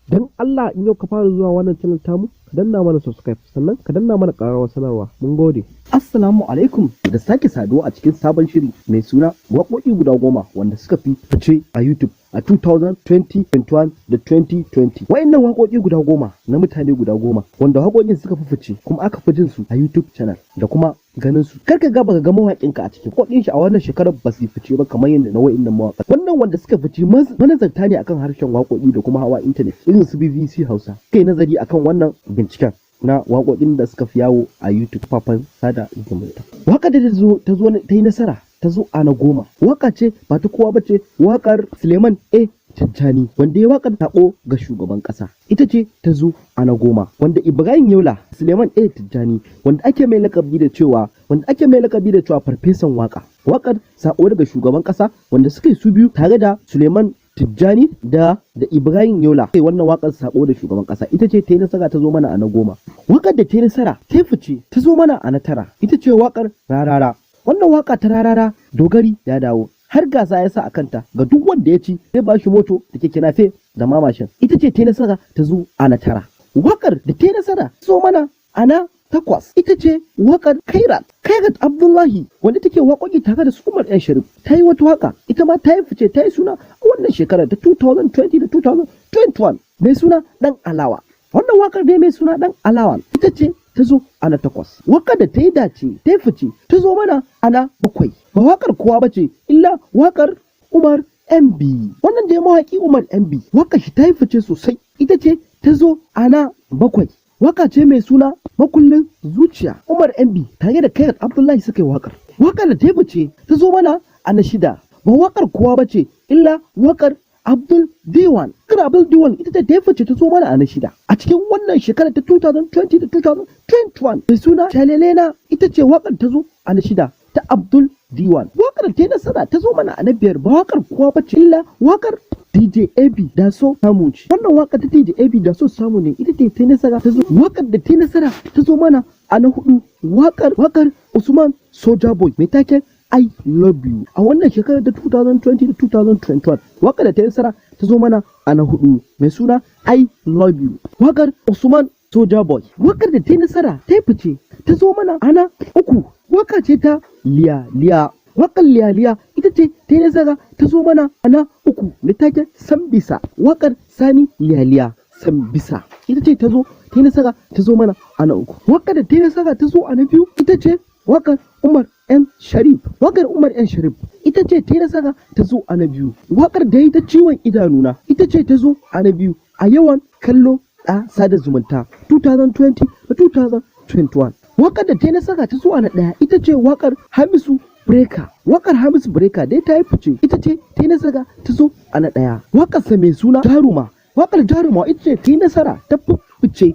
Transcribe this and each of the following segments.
Don Allah, in yau ka fara zuwa wannan channel tamu, ka danna mana subscribe, sannan ka danna mana ƙararrawar sanarwa. Mun gode. Assalamu alaikum da sake saduwa a cikin sabon shiri mai suna waƙoƙi guda 10 wanda suka fi fice a YouTube a 2020, 21 da 2020. Wa'innan waƙoƙi guda 10 na mutane guda 10 wanda waƙoƙin suka fi fice kuma aka fi jin su a YouTube channel da kuma ganin su. Kar ka ga baka ga mawaƙin ka a cikin waƙoƙin shi a wannan shekarar ba su fice ba kamar yadda na wa'innan mawaƙa. Wannan wanda suka fice manazarta ne akan harshen waƙoƙi da kuma hawa intanet irin su BBC Hausa. Kai nazari akan wannan binciken na waƙoƙin da suka fi yawo a YouTube, kafafen sada zumunta. Waƙar da ta zo ta yi nasara ta zo a na 10. Waƙa ce ba ta kowa ba ce, waƙar Suleiman A. Tijjani wanda ya waƙar Saƙo ga Shugaban Ƙasa. Ita ce ta zo a na 10 wanda Ibrahim Yola, Suleiman A. Tijjani wanda ake mai lakabi da cewa farfesan waƙa. Waƙar Saƙo daga Shugaban Ƙasa wanda suka yi su biyu tare da Suleiman Tijjani da Ibrahim Yola. Sai wannan wakar Sako da Shugaban Kasa ita ce ta yi nasara ta zo mana a na 10. Wakar da ta yi nasara ta fice ta zo mana a na 9 ita ce wakar Rarara. Wannan waka ta Rarara, Dogari ya dawo. Har gasa ya sa a kanta, ga duk wanda ya ci zai ba shi moto da keke nafe da mamashin. Ita ce ta yi nasara ta zo a na 9. Wakar da ta yi nasara ta zo mana a na 8 ita ce wakar Kairat. Kairat Abdullahi wanda take waƙoƙi tare da su Umar Yan Sharif, ta yi wata waka, ita ma ta yi fice, ta yi suna a wannan shekarar ta 2020 da 2021 mai suna Dan Alawa. Wannan wakar dai mai suna Dan Alawa ita ce ta zo a na 8. Wakar da ta yi dace ta yi fice ta zo mana a na 7 ba wakar kowa ba ce illa wakar Umar MB. Wannan da ya mawaƙi Umar MB, wakar shi ta yi fice sosai, ita ce ta zo a na 7. Waka ce mai suna Makullin Zuciya. Umar MB tare da Kairat Abdullahi suka yi wakar. Wakar da ta fice ta zo mana a na 6 ba wakar kowa ba ce illa wakar Abdul Diwan. Wakar Abdul Diwan ita ce ta fice ta zo mana a na 6 a cikin wannan shekarar ta 2020 da 2021 mai suna Shalelena, ita ce wakar ta zo a na 6 ta Abdul Diwan. Wakar ta nasara ta zo mana a na 5 ba wakar kowa ba ce illa wakar DJ AB Da So Samu ce. Wannan wakar ta DJ AB Da So Samu ne ita ce ta nasara ta zo. Wakar da ta nasara ta zo mana a na 4, wakar Usman Soja Boy mai taken I Love You. A wannan shekarar ta 2020 da 2021, wakar da ta nasara ta zo mana a na 4 mai suna I Love You. Wakar Usman Soja Boy. Wakar da ta nasara ta fice ta zo mana a na 3, waka ce ta Liya Liya. Wakar Liya Liya ita ce ta yi nasara ta zo mana a na 3 mai taken Sambisa. Wakar Sani Liya Liya Sambisa ita ce ta zo ta yi nasara ta zo mana a na 3. Wakar da ta yi nasara ta zo a na 2 ita ce wakar Umar M Sharif. Wakar Umar M Sharif ita ce ta yi nasara ta zo a na 2. Wakar da ya yi ta Ciwon Idanuna ita ce ta zo a na 2 a yawan kallo a sada zumunta 2020 da 2021. Wakar da ta yi nasara ta zo a na 1 ita ce wakar Hamisu Breaker. Wakar Hamisu Breaker dai ta yi fice, ita ce ta yi nasara ta zo a na 1. Wakarsa mai suna Jaruma. Wakar Jaruma ita ce ta yi nasara ta fice,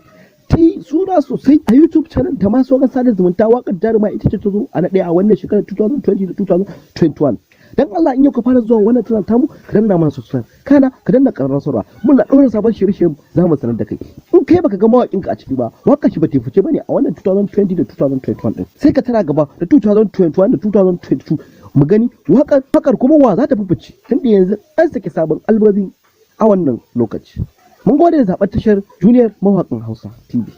ta yi suna sosai a YouTube channel ta ma sauran sada zumunta. Wakar Jaruma ita ce ta zo a na 1 a wannan shekarar 2020 da 2021. Dan Allah, in yau ka fara zuwa wannan channel tamu, ka danna mana subscribe, kana ka danna ƙararrawar sanarwa. Muna ɗaura sabon shirye-shirye za mu sanar da kai. In kai baka ga mawaƙin ka a ciki ba, wakar shi ba ta fice bane a wannan 2020 da 2021 din, sai ka tara gaba da 2021 da 2022 mu gani wakar kuma wa za ta fi fice, tunda yanzu an saki sabon albami a wannan lokaci. Mun gode da zaɓar tashar Duniyar Mawaƙin Hausa TV.